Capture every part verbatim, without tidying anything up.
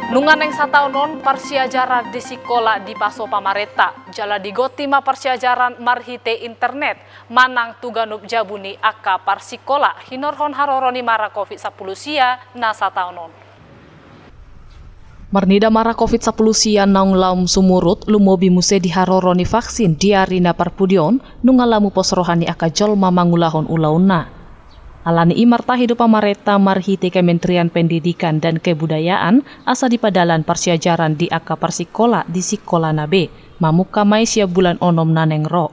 Nunga naeng sataon on parsiajaran di sikola dipaso pamarenta, jala digonti ma parsiajaran marhite internet, manang tu ganup jabu ni angka parsikola, hinorhon haroro ni mara covid sampulu sia na sataon on. Marnida mara covid sampulu sia naung laum sumurut, lumobi muse di haroro ni vaksin di ari na parpudi on, nunga lamupos roha ni angka jolma mangulahon ulaonna. Alani i martahi do pamarenta marhite Kementerian Pendidikan dan Kebudayaan, asa dipadalan parsiajaran di angka parsikola di sikolana be, mamungka ma i sian bulan onom na naeng ro.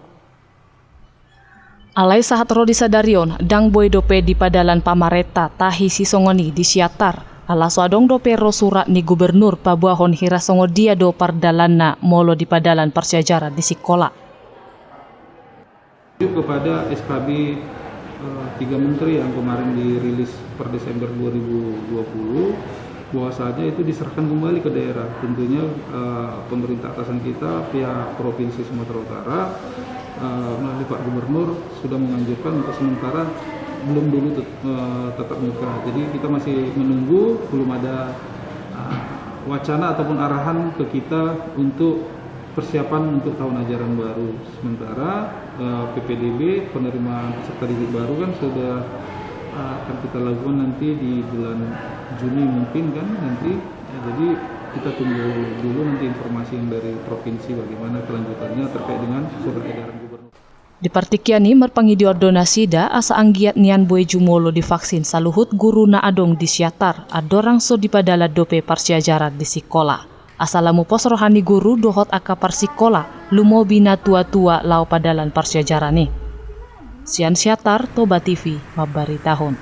Alai sahat ro di sadari on, ndang boi dope dipadalan pamarenta tahi sisongon i di Siantar, ala so adong dope ro surat ni gubernur paboahon hira songon dia do pardalanna molo dipadalan parsiajaran di sikola. Kepada S K B, eh, tiga menteri yang kemarin dirilis per Desember dua ribu dua puluh, bahwasanya itu diserahkan kembali ke daerah. Tentunya, eh, pemerintah atasan kita, pihak Provinsi Sumatera Utara, eh, melalui Pak Gubernur, sudah menganjurkan untuk sementara belum dulu tet-, eh, tatap muka. Jadi kita masih menunggu, belum ada, eh, wacana ataupun arahan ke kita untuk persiapan untuk tahun ajaran baru. Sementara, eh, P P D B, penerimaan peserta didik baru kan sudah, eh, akan kita lakukan nanti di bulan Juni mungkin kan nanti. Ya, jadi kita tunggu dulu nanti informasi yang dari provinsi bagaimana kelanjutannya terkait dengan surat edaran gubernur. Di partingkian i marpangidoan do nasida asa anggiat nian boi jumolo divaksin saluhut guru na adong di Siantar, andorang so dipadalan dope parsiajaran di sikola. Asa lamupos roha ni guru dohot angka parsikola, lumobi na tua-tua laho padalan parsiajaran i. Sian Siantar, Toba T V, mambaritahon.